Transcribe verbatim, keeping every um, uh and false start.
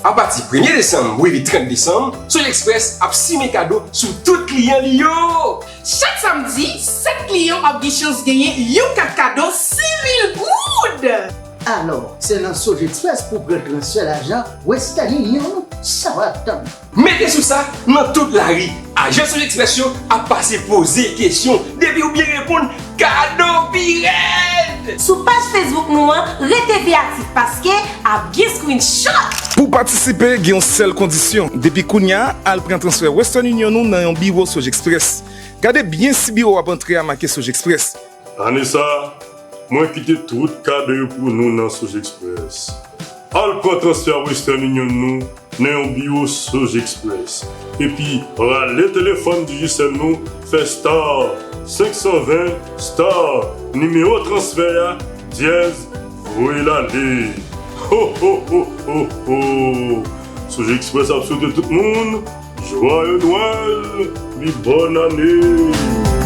Apati premye desanm rive trant desanm, Soj Express ap simen kado sou tout kliyan li yo. Chak samdi, sèt kliyan ap gen chans genyen yon kat kado senk mil goud! Alò, se nan Soj Express pou w pran transfè lajan Western Union ou? Sa w ap tann? Mete sou sa, nan tout lari, ajan Soj Express yo ap pase poze kesyon, depi ou byen reponn, kado pi rèd! Sou paj Facebook nou an, rete veyatif paske ap gen screenshot! Pou w patisipe, gen yon sèl kondisyon. Depi kounye a, al pran transfè Western Union ou nan yon biwo Soj Express. Gade byen si biwo w ap antre a make Soj Express. Ane sa a, mwen kite tout kado yo pou nou nan Soj Express. Al pran transfè Western Union nou nan yon biwo Soj Express. Epi rale telefòn Digicel nou, fè star senk san ven star nimewo transfè a, dyèz, voye l ale. Ho ho ho ho ho! Soj Express ap swete tout moun Joyeux Noël, pi bòn ane!